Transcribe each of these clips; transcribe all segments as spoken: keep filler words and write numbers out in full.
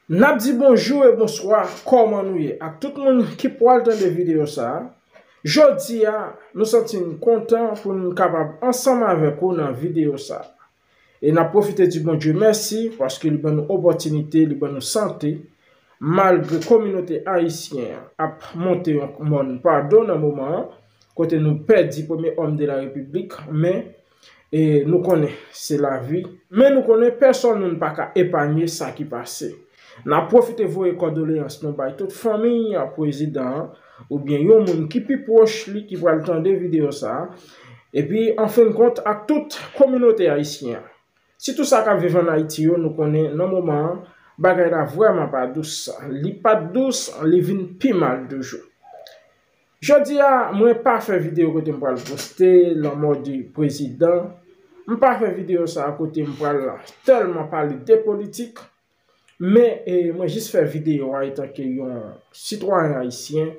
N ap di bonjou e bonswa, kòman nou ye? Ak tout moun ki pral tande videyo sa a. Jodi a, nou santi n kontan pou n kapab ansanm avèk ou nan videyo sa a. E n ap pwofite di Bondye mèsi paske li ban nou opòtinite, li ban nou sante, malgre kominote ayisyen an ap monte yon mòn pa do nan moman an, kote nou pèdi premye òm de la repiblik, men e nou konnen se lavi, men nou konnen pèsonn nou pa ka epanye sa ki pase. N ap pwofite voye kondoleyans nou bay tout fanmi prezidan an, oubyen yon moun ki pi pwòch li ki pral tande videyo sa a, epi an fen kont ak tout kominote ayisyen an. Sitou sa k ap viv ann Ayiti yo, nou konnen nan moman an, bagay la vrèman pa dous. Li pa t dous, li vin pi mal toujou. Jodi a, mwen pa fè videyo kote m pral poste lanmò di prezidan. M pa fè videyo sa a kote m pral tèlman pale de politik. Men e, mwen jis fè videyo a etanke yon sitwayen ayisyen,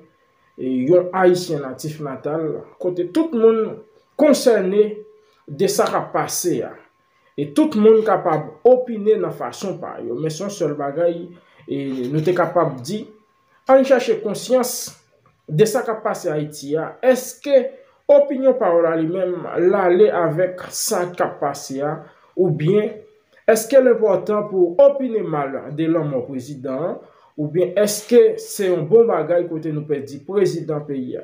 e, yon ayisyen natif natal, kote tout moun konsène de sa k ap pase a. E tout moun kapab opine nan fason pa yo. Men se yon sèl bagay e, nou te kapab di, ann chèche konsyans de sa k ap pase Ayiti a. Èske opinyon pa w la li menm l ale avèk sa k ap pase a? Oubyen, èske l enpòtan pou w opine mal de lanmò prezidan an? Oubyen èske se yon bon bagay kote nou pèdi prezidan peyi a?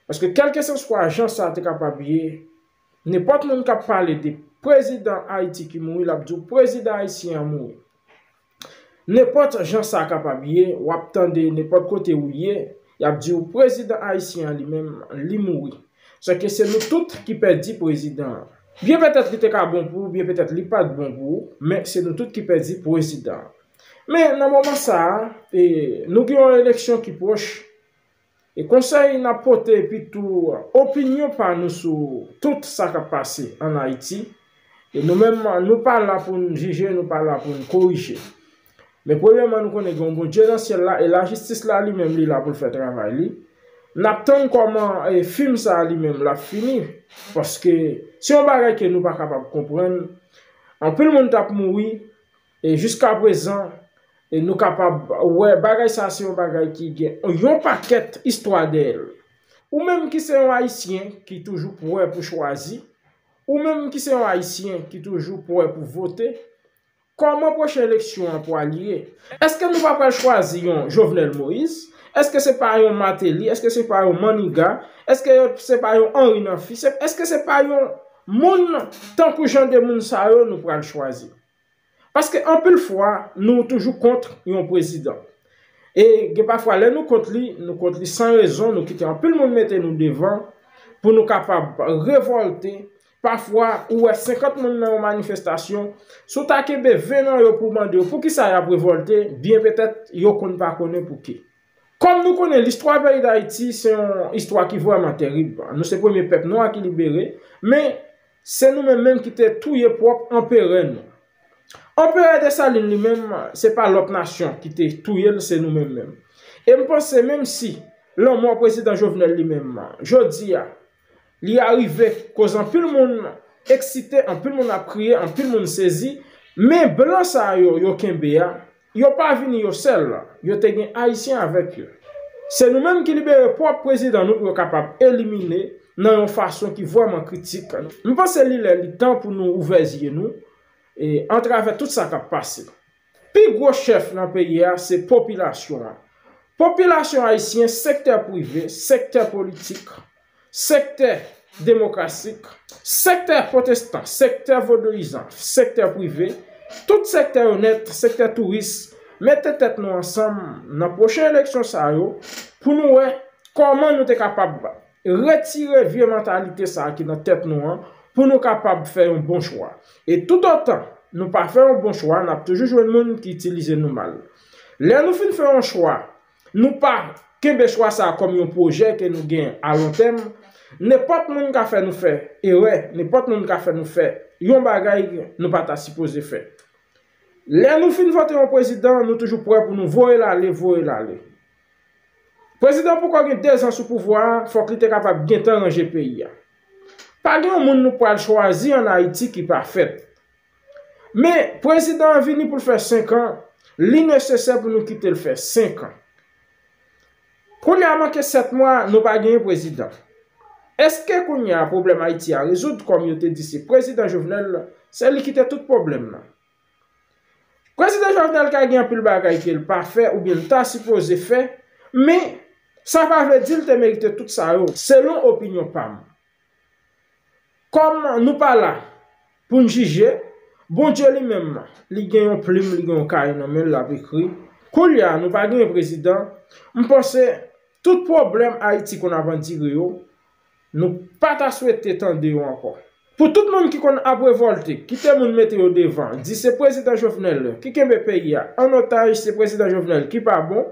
Paske kèlkeswa jan sa te kapab ye, nenpòt moun k ap pale de prezidan Ayiti ki mouri, l ap di w prezidan ayisyen an mouri. Nenpòt jan sa kapab ye, w ap tande nenpòt kote ou ye, y ap di w prezidan ayisyen an li menm, li mouri. Sèke se nou tout ki pèdi prezidan an. Byen petèt li te ka bon pou ou, byen petèt li pa t bon pou ou, men se nou tout ki pèdi prezidan an. Men nan moman sa a, e, nou gen yon eleksyon ki pwòch, e konsèy n ap pote epi tou opinyon pa nou sou tout sa k ap pase ann Ayiti. E nou menm, nou pa la pou n jije, nou pa la pou n korije. Men premyèman, nou konnen gen yon Bondye nan syèl la, e lajistis la li menm li la pou l fè travay li. N ap tann kòman e, fim sa a li menm l ap fini. Paske se yon bagay ke nou pa kapab konprann. Anpil moun t ap mouri, e jiska prezan, e nou kapab wè bagay sa a se yon bagay ki gen yon pakèt istwa dèyè l. Ou menm ki se yon ayisyen ki toujou prè pou chwazi, ou menm ki se yon ayisyen ki toujou prè pou vote, kòman pwochen eleksyon an pral ye? Èske nou pa pral chwazi yon Jovenel Moïse? Èske se pa yon Martelly? Èske se pa yon Maniga? Èske se pa yon Henri Nafi? Se- Èske se pa yon moun tankou jan de moun sa yo nou pral chwazi? Paske anpil fwa, nou toujou kont yon prezidan. E gen pafwa, lè nou kont li, nou kont li san rezon, nou kite anpil moun mete nou devan pou nou kapab revòlte. Pafwa, ou wè senkant moun nan yon manifestasyon, si w ta kenbe ven nan yo pou w mande yo poukisa y ap revòlte, byen petèt, yo konn pa konnen pouki. Kòm nou konnen, listwa peyi Dayiti se yon istwa ki vrèman terib. Nou se premye pèp nwa ki libere, men se nou menm menm ki te touye pwòp anperè nou. Anperè Desalin li menm, se pa lòt nasyon ki te touye l, se nou menm menm. E m panse menm si lanmò prezidan Jovenel li menm, jodi a, li arive koz anpil moun eksite, anpil moun ap kriye, anpil moun sezi, men blan sa yo, yo kenbe a, yo pa vini yo sèl, yo te gen Ayisyen avèk yo. Se nou menm ki libere pwòp prezidan nou pou yo kapab elimine nan yon fason ki vrèman kritik. M panse li lè li tan pou nou ouvè zye nou, e, antravè tout sa k ap pase. Pi gwo chèf nan peyi a se popilasyon an. Popilasyon ayisyen, sektè prive, sektè politik, sektè demokratik, sektè pwotestan, sektè vodouyizan, sektè prive, tout sektè yo nèt, sektè touris, mete tèt nou ansanm nan pwochen eleksyon sa yo pou nou wè kòman nou te kapab retire vye mantalite sa a ki nan tèt nou an pou nou kapab fè yon bon chwa. E toutotan nou pa fè yon bon chwa, n ap toujou jwenn moun ki itilize nou mal. Lè nou fin fè yon chwa, nou pa kenbe chwa sa a kòm yon pwojè ke nou gen a lon tèm, nenpòt moun ka fè nou fè erè, nenpòt moun ka fè nou fè yon bagay nou pa ta sipoze fè. Lè nou fin vote yon prezidan, nou toujou prè pou nou voye l ale, voye l ale. Prezidan poko gen dezan sou pouvwa a, fòk li te kapab gentan ranje peyi a. Pa gen yon moun nou pral chwazi ann Ayiti ki pafèt. Men, prezidan an vini pou l fè senk an, Li nesesè pou nou kite l fè senk an. Kounye a manke sèt mwa, nou pa genyen prezidan. Èske kounye a pwoblèm Ayiti a rezoud kòm yo te di se prezidan Jovenel, se li ki te tout pwoblèm nan? Prezidan Jovenel ka gen anpil bagay ke l pa fè oubyen l ta sipoze fè, men sa pa vle di l te merite tout sa yo, selon opinyon pa m. Kòm nou pa la pou n jije, Bondye li menm, li gen yon plim, li gen yon kay nan men l, l ap ekri. Kounye a, nou pa genyen prezidan. M panse tout pwoblèm Ayiti konn ap andire yo, nou pa ta swete tande yo ankò. Pou tout moun ki konn ap revòlte, kite moun mete yo devan, di se prezidan Jovenel ki kenbe peyi a an otaj, se prezidan Jovenel ki pa bon,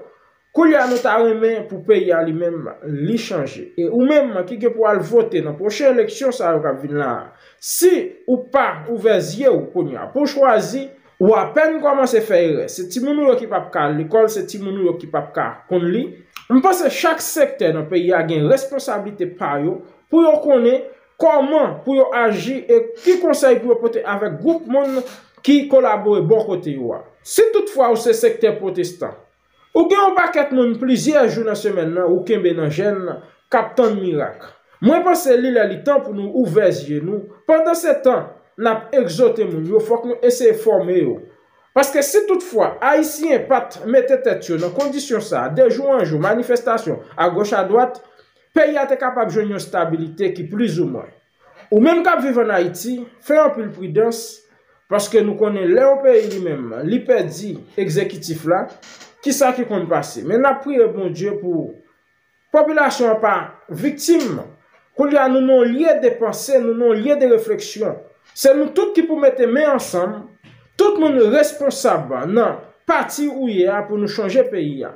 kounye a nou ta renmen pou peyi a li menm li chanje. E ou menm ki gen pou al vote nan pwochen eleksyon sa yo k ap vin la a, si ou pa ouvè zye w kounye a pou w chwazi, ou apèn kòmanse fè erè. Se timoun ou yo ki p ap ka al lekòl, se timoun ou yo ki p ap ka konn li. M panse chak sektè nan peyi a gen responsablite pa yo pou yo konnen kòman pou yo aji e ki konsèy pou yo pote avèk gwoup moun ki kolabore bò kote yo a. Si toutfwa ou se sektè pwotestan, ou gen yon pakèt moun plizyè jou nan semèn nan ou kenbe nan jèn k ap tann mirak. Mwen panse li lè li tan pou nou ouvè zye nou. Pandansetan, n ap egzòte moun yo, fòk nou eseye fòme yo. Paske si toutfwa Ayisyen pa t mete tèt yo nan kondisyon sa a, de jou an jou, manifestasyon, agoch adwat, peyi a te kapab jwenn yon stabilite ki plizoumwen. Ou menm k ap viv ann Ayiti, fè anpil pridans, paske nou konnen lè yon peyi li menm, li pèdi egzekitif la, kisa ki konn pase. Men n ap priye Bondye pou popilasyon an pa viktim. Kounye a nou nan yon lye de panse, nou nan yon lye de refleksyon. Se nou tout ki pou mete men ansanm, tout moun responsab nan pati ou ye a pou nou chanje peyi a.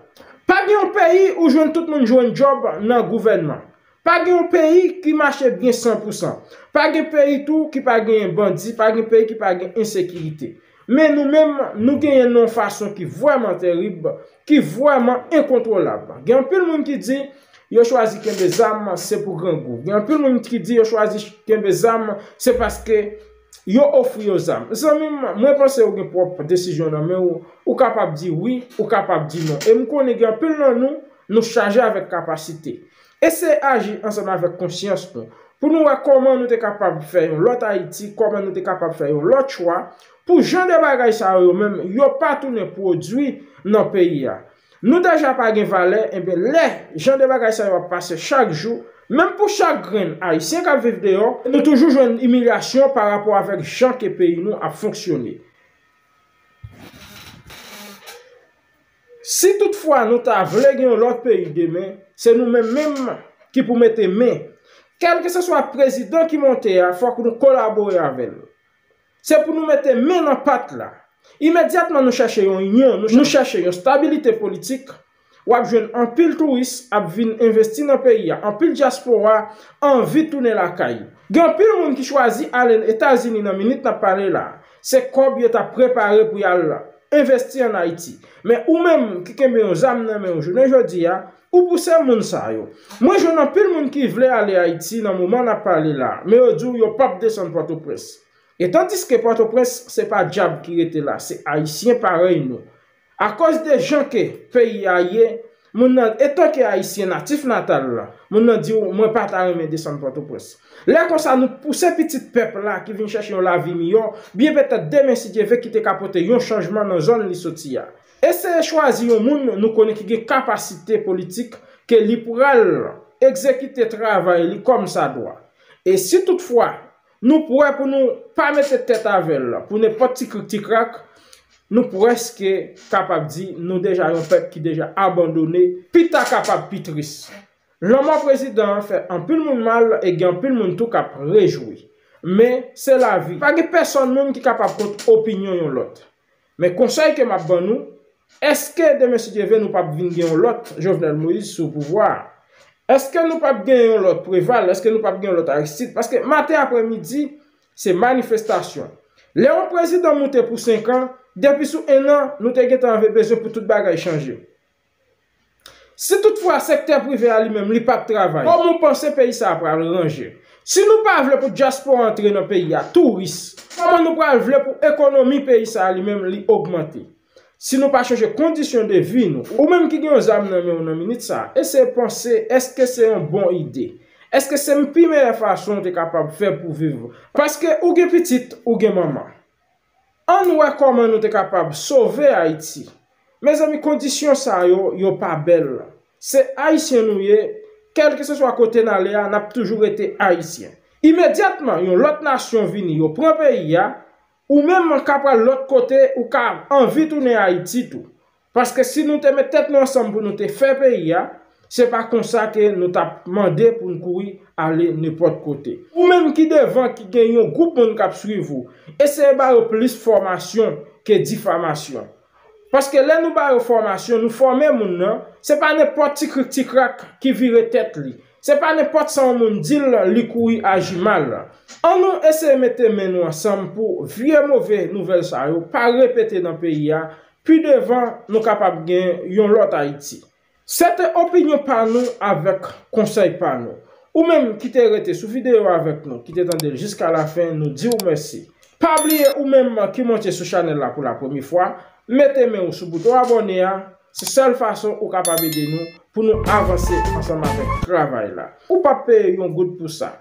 Pa gen yon peyi ou jwenn tout moun jwenn djòb nan gouvènman. Pa gen yon peyi ki mache byen san pou san. Pa gen peyi tou ki pa genyen bandi, pa gen peyi ki pa gen ensekirite. Men nou menm, nou genyen nan yon fason ki vrèman terib, ki vrèman enkontwolab. Gen anpil moun ki di yo chwazi kenbe zam, se pou grangou. Gen anpil moun ki di yo chwazi kenbe zam, se paske yo ofri yo zam. Zanmi m, mwen panse ou gen pwòp desizyon nan men w, ou kapab di wi, ou kapab di non. E m konnen gen anpil nan nou, nou chaje avèk kapasite. Eseye aji ansanm avèk konsyans nou, pou nou wè kòman nou te kapab fè yon lòt Ayiti, kòman nou te kapab fè yon lòt chwa, pou jan de bagay sa yo menm, yo pa tounen pwodui nan peyi a. Nou deja pa gen valè, enben lè jan de bagay sa yo ap pase chak jou, menm pou chak grenn Ayisyen k ap viv deyò, nou toujou jwenn imilyasyon pa rapò avèk jan ke peyi nou ap fonksyone. Si toutfwa nou ta vle gen yon lòt peyi demen, se nou menm menm ki pou mete men. Kèlkeswa prezidan ki monte a, fòk nou kolabore avè l. Se pou nou mete men nan pat la. Imedyatman nou chèche yon inyon, nou, nou chèche yon stabilite politik, w ap jwenn anpil touris ap vin envesti nan peyi a, anpil dyaspora anvi tounen lakay. Gen anpil moun ki chwazi ale Etazini nan minit n ap pale la. Se kòb yo t ap prepare pou y al envesti ann Ayiti. Men ou menm ki kenbe yon zam nan men w jounen jodi a, ou pou se moun sa yo. Mwen jwenn anpil moun ki vle ale Ayiti nan moman n ap pale la, men yo di w yo p ap desann Pòtoprens. E tandiske Pòtoprens se pa dyab ki rete la, se Ayisyen parèy nou. Akoz de jan ke peyi a ye, moun nan, etanke Ayisyen natif natal la, moun nan di w, mwen pa ta renmen desann Pòtoprens. Lè konsa, nou pouse pitit pèp la ki vin chèche yon lavi miyò, byen petèt demen, si Dye vle, ki te ka pote yon chanjman nan zòn li soti a. Eseye chwazi yon moun nou konnen ki gen kapasite politik ke li pral egzekite travay li kòmsadwa. E si toutfwa nou prè pou nou pa mete tèt avè l pou nenpòt ti krik ti krak, nou prèske kapab di nou deja yon pèp ki deja abandone, pita kapab pi tris. Lanmò prezidan an fè anpil moun mal e gen anpil moun tou k ap rejwi. Men, se lavi. Pa gen pèsòn moun ki kapab kont opinyon yon lòt. Men konsèy ke m ap ban nou, èske demen si Dye vle nou p ap vin gen yon lòt Jovenel Moïse sou pouvwa a? Èske nou p ap gen yon lòt Preval? Èske nou p ap gen yon lòt Aristide? Paske maten aprèmidi, se manifestasyon. Lè yon prezidan moute pou senk an, depi sou en an, nou te gentan anvi bezwen pou tout bagay chanje. Si toutfwa sektè prive a li menm li p ap travay, kòman w panse peyi sa a pral ranje? Si nou pa vle pou dyaspora antre nan peyi a, touris, kòman nou pral vle pou ekonomi peyi sa a li menm li ogmante? Si nou pa chanje kondisyon de vi nou, ou menm ki gen yon zam nan men w nan minit sa, eseye panse, èske se yon bon ide? Èske se yon pi meyè fason w te kapab fè pou viv? Paske ou gen pitit, ou gen manman. Ann wè kòman nou te kapab sove Ayiti. Mezanmi, kondisyon sa yo, yo pa bèl. Se Ayisyen nou ye, kèlkeseswa kote n ale a, n ap toujou rete Ayisyen. Imedyatman, yon lòt nasyon vini, yo pran peyi a, ou menm ka pral lòt kote, ou ka anvi tounen Ayiti tou. Paske si nou te met tèt nou ansanm pou nou te fè peyi a, se pa konsa ke nou t ap mande pou n kouri ale nenpòt kote. Ou menm ki devan, ki gen yon gwoup moun k ap swiv ou, eseye ba yo plis fòmasyon ke difamasyon. Paske lè nou ba yo fòmasyon, nou fòme moun nan, se pa nenpòt ti krik ti krak ki vire tèt li. Se pa nenpòt sa yon moun di l, li kouri aji mal. Ann nou eseye mete men nou ansanm pou vye move nouvèl sa yo pa repete nan peyi a, pi devan nou kapab gen yon lòt Ayiti. Se te opinyon pa nou avèk konsèy pa nou. Ou menm ki te rete sou videyo avèk nou, ki te tande l jiska lafen, nou di w mèsi. Pa bliye ou menm ki monte sou chanèl la pou la premye fwa, mete men w sou bouton abòne a, se sèl fason ou kapab ede nou pou nou avanse ansanm avèk travay la. Ou p ap peye yon goud pou sa.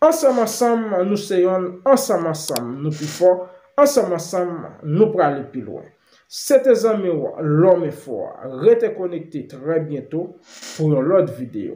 Ansanm ansanm, nou se yonn, ansanm ansanm, nou pi fò, ansanm ansanm, nou prale pi lwen. Se te zanmi w, Lòm Enfo a. Rete konekte, trè byento pou yon lòt videyo.